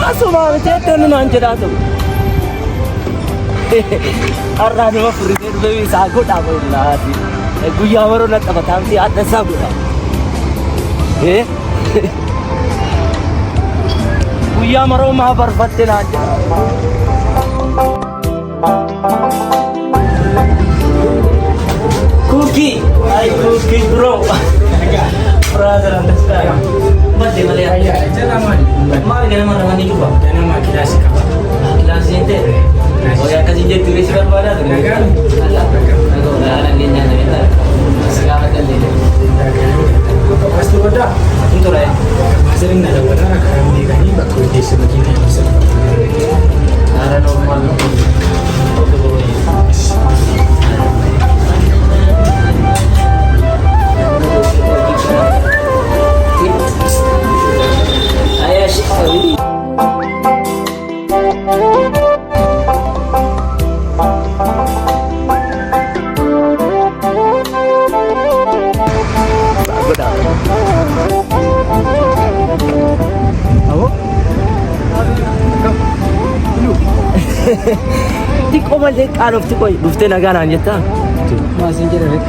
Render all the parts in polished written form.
Asumaa miti jettee inni naan jedhaa ture. Har'aa nama furrisee dhufee isaa godhaa wallaahi. Guyyaa maroo na taphataa miti hadha isaa godha. Guyyaa maroo maa barfatte naan jedha. Cookie, ay cookie bro. Brother understand. Badde malee. Maal ganama nama ni cufa? Ganama kilaasii qaba. Kilaasii hin ta'e. Hooyi akkasii jettu reessi barbaadaa ture. Nagaa. Nagaa. Nagaa. Nagaa. Nagaa. Qopheesstuu godhaa? Hin ture. Maasiriin na dawwataa karaa beekanii bakka hojjeessa makiinaa ibsa. Ara normal. Ayash. Awoo. Xiqqoo malee qaanofti qoy dhuftee nagaa naan jettaa? Maasiin jedhame.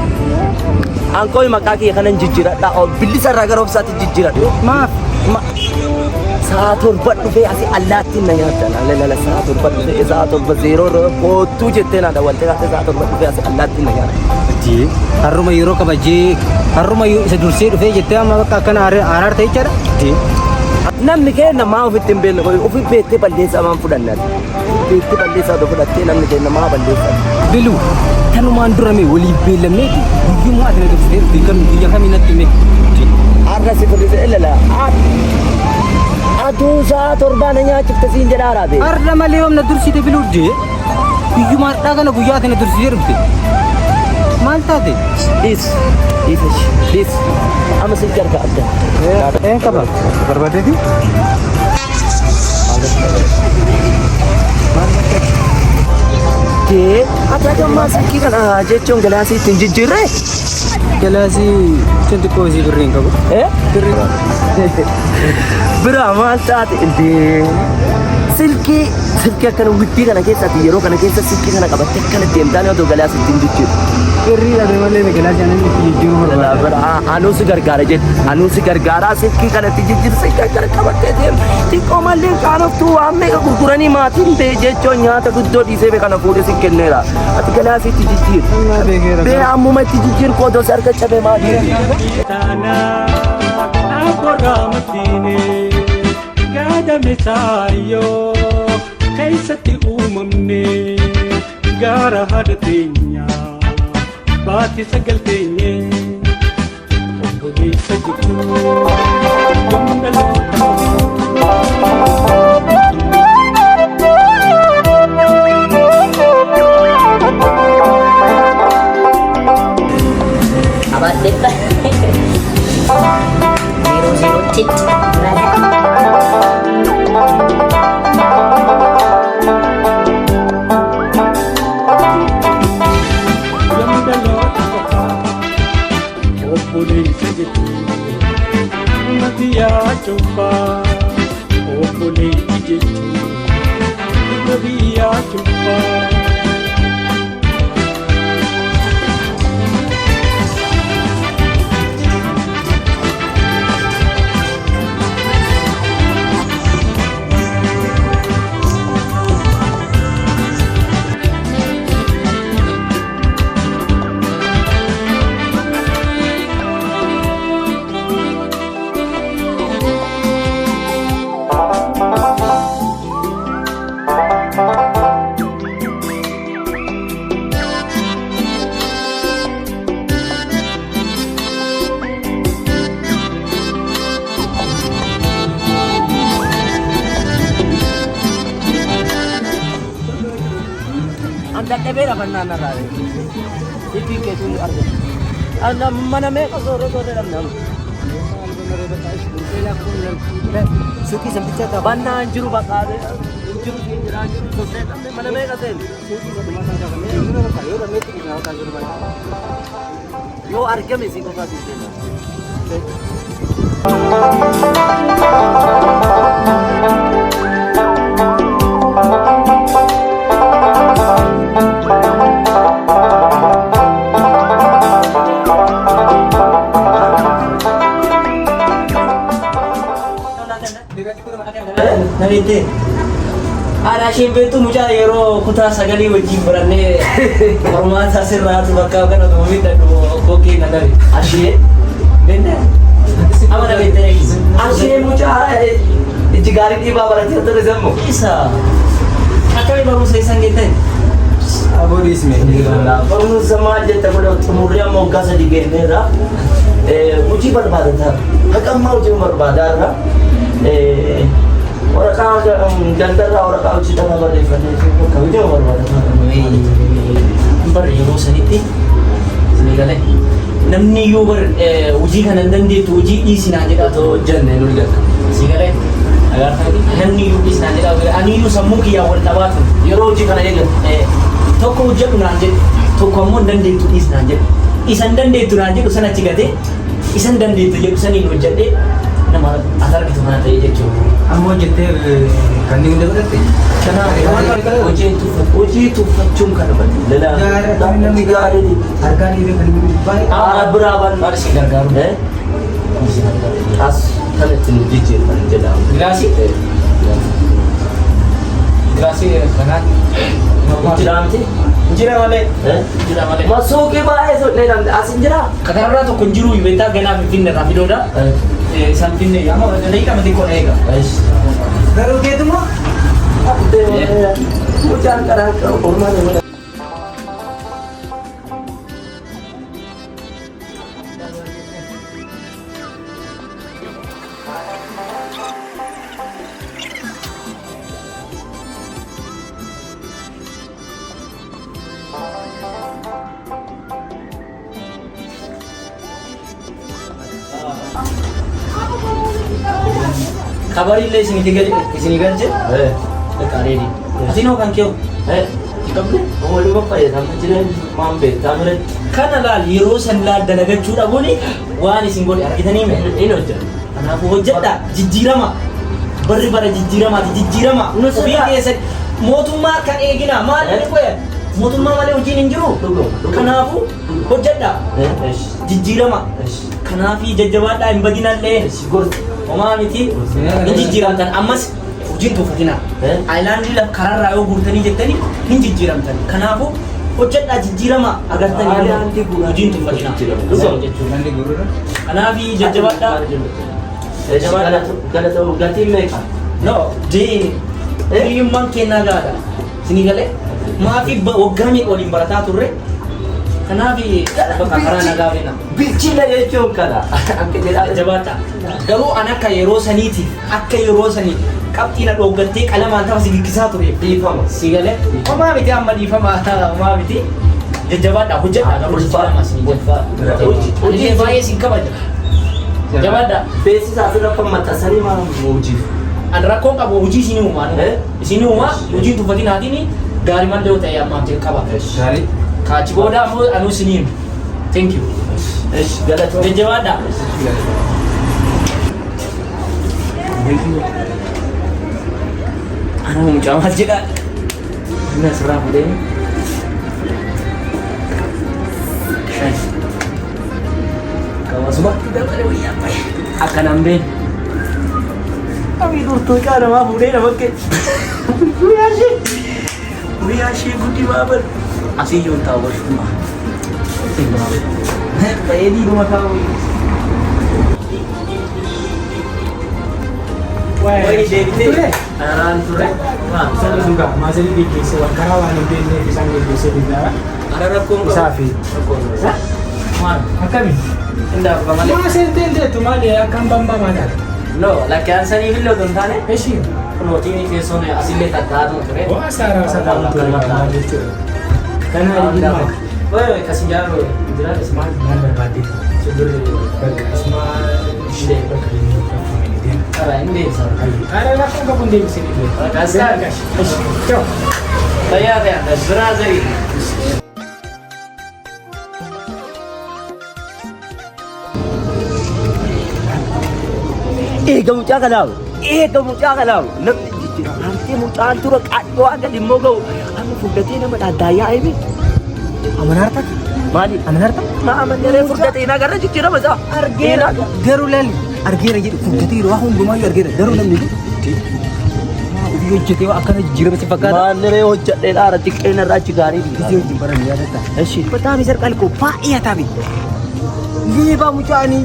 An qoy maqaa kiyya kanan jijjiiradha. Billisa irraa gara obsaatti jijjiiradha. Maaf? Sa'a torba dhufee asii allaattiin na nyaata. Lala sa'a torba dhufee sa'a torba zeeroo irra koottuu jettee na dawwaltee kaatee sa'a torba dhufee asii allaattiin na nyaata. Jee harruma yeroo kabajee harruma isa dursee dhufee jettee amma bakka akkana araarta jechaadha. Jee. Namni keenya maa ofitti hin beekne qoy ofi beektee balleessaa maan fudhanna. Beektee balleessaa otoo fudhattee namni keenya maa balleessaa. Bilu tanumaan dura mee waliif beellamneeti guyyummaa ati na dursitee dhufte kam guyyaa kamii natti hime. Har'a si furrise ilala. Atuu sa'a torbaa na nyaachifte siin jedhaa raabe. Har'a malee yoom na dursite biluu jee guyyuma har'aa kana guyyaa ati na dursitee dhufte. Maal taate? Dhiis. Dhiis dhiis. Amma silkii harka adda. Een qaba. Barbaadeeti? Dee ati hagammaa silkii kana jechuun galaasii ittiin jijjiirree? Galaasii cin xiqqoo isii birrii hin qabu. Eh? Biraa maal taate indee silkii silkii akkana widdii kana keessatti yeroo kana keessa silkii kana qabattee akkana deemtaan otoo galaasii ittiin jijjiiru. Birrii dhabe malee galaasii anan itti jijjiiruu barbaada. Biraa anuu si gargaara jedhe anuu si gargaaraa silkii kana itti jijjiiru silkii akkana qabattee deemu xiqqoo mallee qaanoftuu waan meeqa gurguranii maatiin bee jechuun nyaata guddoo dhiisee bee kana fuudhee si kenneera ati galaasii itti jijjiiru. Bee ammuma itti jijjiiru qoodoo si harka cabe maali? Keessatti uumamne gaara haadha teenya baati sagal teenye obboleessa jiru Qabadheetta. Zeeroo zeeroo tit. Yamdaloota qofaa obboleessa jechuun matiyaa cuunfaa obboleetti jechuun dubra biyyaa cuunfaa. An dadhabee rafannaa narraa Silkiin keetuu argatu. An mana meeqa soorree soorree dhabne amma. Suuqii sanbichaa ta'a. Bannaa hin jiru bakka hin jiru hin jiraa jiru soorree dhabne mana meeqa seenu. Yoo argame si qofaa si seena. Na beektee? Haadha isheen beektu mucaa yeroo kutaa sagalii wajjin barannee qormaata sirraatu bakka kana otoo miidhagdu kokkee na dhabe. Ashee. Beektaa? Amma na beektee? Ashee mucaa ijji gaarii dhiibaa baratee ture semmo. Isa. Akkamii barumsa isaan geettan? Aboo dhiisme. Barumsa maal jette godhe xumurree amma waggaa sadii geenyeerra. Hojii barbaadataa. Haqa ammaa hojii barbaadaa irra. Waraqaa gandarraa waraqaa hojii dhabaa barreeffannee bakka hojii barbaadataa. Bar yeroo sanitti isinii galee namni iyyuu bar hojii kana hin dandeettu hojii dhiisinaa jedha Otoo hojjenne nu gata. Isinii galee agartanii namni iyyuu dhiisinaa jedha ani iyyuu sammuu kiyyaa wal dhabaa ture. Yeroo hojii kana eegalu. Tokko hojjedhu naan jedhu tokko ammoo hin dandeettu dhiis naan jedhu isa hin dandeettu naan jedhu sana achi gatee isa hin dandeettu jedhu saniin hojjedhee nama as argitu kana ta'e jechuudha. Amma hojjettee kanneen hunda godhatte. Hojii tuffachuun kana badii. Namni gaarii. Harkaan dhiibee kan inni baay'ee. Haara biraa ban. Maal isin gargaaru? As kan ittiin jijjiirran jedhama. Gilaasii? Gilaasii kanaan. Jira miti? Jira malee. Jira malee. Masuuqii baay'ee sonnee namni as hin jiraa? Katarraa tokko hin jiru beektaa ganaa Finfinnee irraa fidoodha. Isaan Finfinnee amma daqiiqaa miti koo eega. Garuu keetuma Mucaan karaa qabu ormaa nama. Kabarillee isinii galche. Bakka reedi. Asinoo kan kee qabdu. Waluma fayyadamna jireenya maan beektaa mire Kana laal yeroo san laal dalagachuu dhabuun waan isin godhe argitanii mee? hin hojjetu. Kanaafuu hojjedha jijjiirama. Barri bara jijjiiramaati jijjiirama. Nu Ofii sirraa- keessan mootummaa kan eegina maal inni qoya mootummaa malee hojiin hin jiru. Dhuguma, dhuguma. Kanaafuu hojjedha jijjiirama. Kanaafii jajjabaadhaa hin badinallee. Homaa miti hin jijjiiramtan ammas hojiin tuffatinaa. Ayilaandii lafa karaarraa yoo guurtanii jettanii hin jijjiiramtan. Kanaafuu hojjedhaa jijjiirama agartanii Ayilaandii guuraa hojiin tuffatinaa. Dhuguma. Jechuudha. Namni gurgura. Kanaafii jajjabaadhaa. Galata gatiin meeqa? No, dee hiriyummaan kennaa gaadha. Isinii galee maafi waggaa meeqa waliin barataa turre. Kanaafi bakka karaa nagaa feena. Bilchina jechuun kana. Akka jedhaa. Jajjabaadha. Garuu an akka yeroo saniitiif akka yeroo sanii qabxii na dhooggattee qalamaan tapha si giggisaa ture. Dhiifama. Si galee homaa miti amma dhiifama homaa miti. Jajjabaadha hojjedha garuu jijjiirama isinii jedha. Hojii baay'ee isin kabaja. Jabaadha. Beeksisa asirra kan maxxansanii maal hojiif? An rakkoon qabu hojii isinii uumaa. Eh? Isinii uumaa hojiin tuffatiin haatiin gaarii malee yoo ta'e ammaaf jalqaba. Gaarii. Kaachi booda ammoo anuu isinii himu. Thank you. Galata. Jajjabaadha. Anuu mucaa maal jedhaa? Inni asirraa fuudhee. Shan. Qabasumatti dabale wayyaa bahe. Akkanaan beenu. Amii durtuu caalamaa fuudhee nama kee. Guyyaa ishee. Guyyaa ishee guddi baabal. Asii yoon taa'u barshuma. Ta'ee dhiiruma taa'u. Wayii deebitee. Araan ture. Isaan dhugaa maazelii geggeessee waan karaa waan hin beekneef isaan geggeessee billaa Ara rakkoon qabu. isaa fi Maal? akkami Indaaf malee. maa seentee deettu maali akkam bambaa maal No, lakkaan saniif illee otoo hin taane eshi kunootiin teessoon asillee tattaa'aa ture. waa saaraa isaa ta'uu ture maal jechuudha kana maal Wai, kasih jalan, jalan maal maal barbaadde sibirri bakka isuma ishee bakka inni kaffamanii deema. Ara ini deh, Ara rakkoon qabu hin deebisee Kasih. Ciao. Saya ya, brother. Eega mucaa kanaaf eega mucaa kanaaf namni jijjiiramtee mucaan dura qaadhoo akka dhimmoo ga'u amma furdatee nama dhaaddaayyaa eebe. Amanarta? Maali? Amanarta? Ma amanaree furdatee nagarra jijjiirama isaa. Argeera. Garuu laali. Argeera jedhu furdateera waa hundumaayyuu argeera garuu namni kun waa ofii hojjetee waa akkana jijjiirama si fakkaata. Maaliree hojjedhee dhaara xiqqeen irraa achi gaarii Gisee wajjin baranne yaadatta. Eshi. Bataami sarqal koo baay'ee hataabe. Leebaa mucaanii.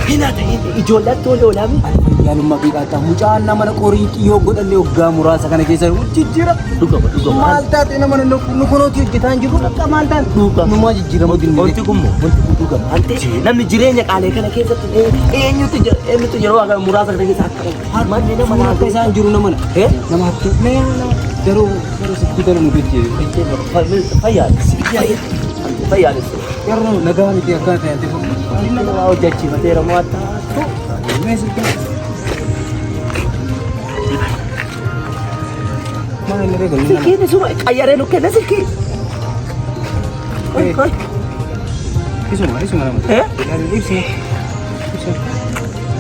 Hinaata ijoolleen tole olaami. Yaalummaa qiixaataa mucaan nama qorii xiyyoo godhanne waggaa muraasa kana keessa jijjiira. Dhugama dhugama. Maal taate nama nu kunooti hojjetaa hin jiru bakka maal taate Dhuga. numaa jijjiirama dinne. Wanti kun moo wanti kun dhugama. Ante namni jireenya qaalee kana keessatti eenyutu eenyutu yeroo haga muraasa kana keessa akka manni nama Nama akka isaan jiru nama na. Nama hattuu. Mee nama garuu garuu sitti tana nu jechee. Fayyaanis. Fayyaanis. Garuu nagaa miti akkana ta'e ante Nama hojjechiifateera moo attaatu. Mee sitti. Maal inni reefu nama. Silkiin isuma qayyaree nu kenna silkii. Koi koi. Isuma isuma nama. Eh? Ibsuma. Ibsuma.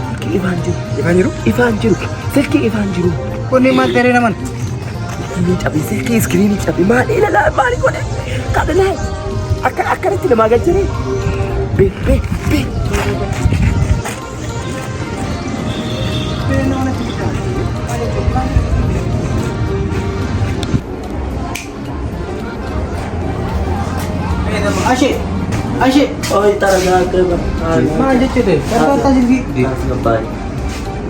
Silkii ifaan jiru. Ifaan jiru? Ifaan jiru. Silkii ifaan jiru. Kunni maal ta'e naman? Iskiriinii cabi silkii iskiriinii cabi maali ilaalaa maali godhe kana laal akka akkanatti namaa galchanii be be be Ashee! Ashee! Oi taragaagama Maal jechuudha? Sarqaa silkii.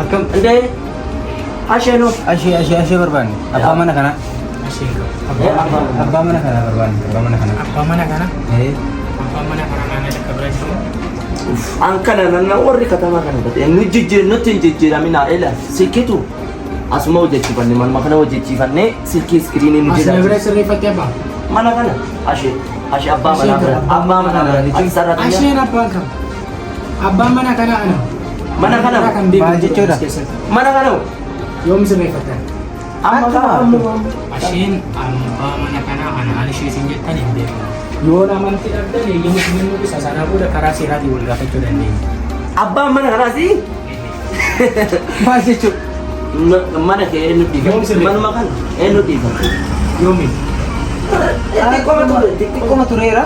Akkam? Ndee asheenoo Ashee ashee ashee barbaanne. Abbaa mana kanaa. Asheen qabu. Abbaa mana kanaa barbaanne. Abbaa mana kanaa. Abbaa mana kanaa. Eh. Abbaa mana kanaa naannoo akka bira jiru. An kana nanna warri katamaa kana gate nu jijjiir nutti hin jijjiiramina ila silkiitu asuma hojjechiifanne manuma kana hojjechiifanne silkii iskiriinii nu As na bira jira sirreeffattee abbaa. mana kana ashee ashee abbaa manaa bira abbaa manaa bira ati sarara Asheen abbaan kam? Abbaan mana kanaa ana. Mana kana? Kan beeku Maal jechuudha? as keessatti. mana kana Yoom sirreeffattan? amma kana amma Asheen abbaa mana kanaa ana ani ishee isin jettan hin beeku. Yoo amantii dhabdan eeyyama isin kennuu isa sanaa booda karaa seeraatiin wal gaafachuu dandeenya. abbaan mana kanaas Maal jechuudha? Mana kee eenyu Yoom dhiifa sirreeffate? manuma kana eenyu dhiifa Yoomi? xixiqqooma ture Xixiqqooma tureera.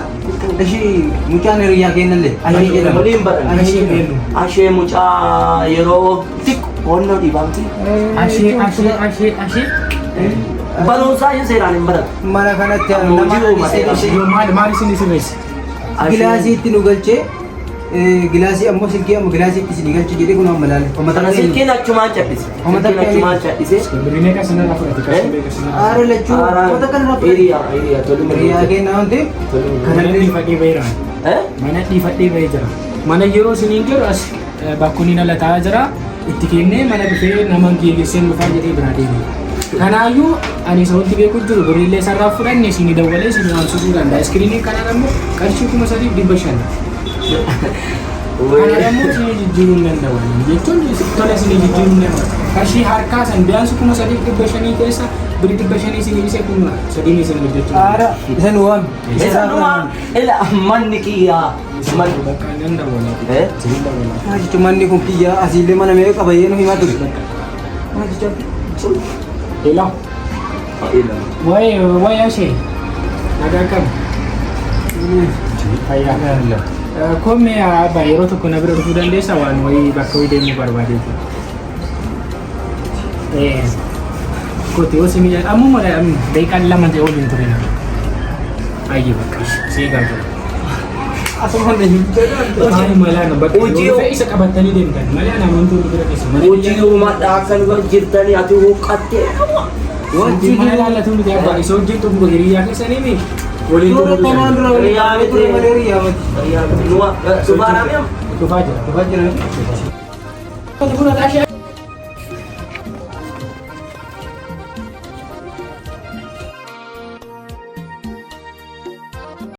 Ishii mucaan hiriyaa kennallee. Ashee jedhama. waliin baran Ashee eenyu? ashee mucaa yeroo xiqqoo honnoo dhiifamti Ashee ashee ashee ashee. barumsaa iyyuu seeraan hin baratu Mana kanatti Amma nama hojii uumatee ishee Yoo maal maal isin sirreesse? gilaasiitti nu galchee gilaasii ammoo silkii ammoo gilaasiitti isin galche jedhee kun amma laale. Kana silkiin achumaan cabbise. Uummata Silkiin achumaan cabbise. Birrii meeqa isin irraa fudhate? Qarshii meeqa isin irraa Aara lachuu wanta kana irraa fudhate. Hiriyaa hiriyaa toluma. Hiriyaa kenna waan ta'eef Mana kanallee dhiifadhee baheera. Eh? Mana dhiifadhee bahee jira. Mana yeroo isiniin jedhu as bakkoonni ala taa'aa jira. Itti kennee mana dhufee nama geessee dhufaa jedhee biraa deeme. Kanaayyuu ani isa wanti beeku jiru birriillee isarraa fudhanne isinii dawwalee isinii waamsisuu danda'a. Iskiriinii kanaan ammoo qarshii 3,500. Kana ammoo isinii jijjiiruu hin danda'u. Jechuun tola isinii jijjiiruu hin danda'u. Qarshii harkaa san biyaansi 3,500 keessa birrii 500 isinii ibsee 3,000 isin hojjechuu danda'a. aara isa nu waami. Isa numa ila manni kiyyaa. Manni. Bakka hin danda'u. Eh? Isin dawwalaa. Maal jechuun manni kun kiyyaa asiillee mana meeqa qaba yee nu himaa ture. Maal jechuun Hello. Wayi wayi ashee. Nagaa kam? Fayyaa. Koomee abbaa yeroo tokko na bira dhufuu dandeessa waan wayii bakka wayii deemuu barbaadeetu. Kooti yoo simi ammuma daqiiqaan 2 ta'e waliin ture na. Ayyee bakka see gaafata. asuma hin Maali malaan bakka Hojii yoo isa qabattanii deemtan malee ana amantuu bira keessa. Hojii uumadhaa akkan jirtanii ati huqqattee. Wanti mana ilaallatu miti abbaa isa hojii tokko hiriyaa keessanii mi waliin Suura turuu tanaan dura waliin Hiriyaa ture malee hiriyaa miti. Hiriyaa miti. Nuwa. Dhufaadhaa mi'a? Dhufaa jira. Dhufaa jira. Kun ashee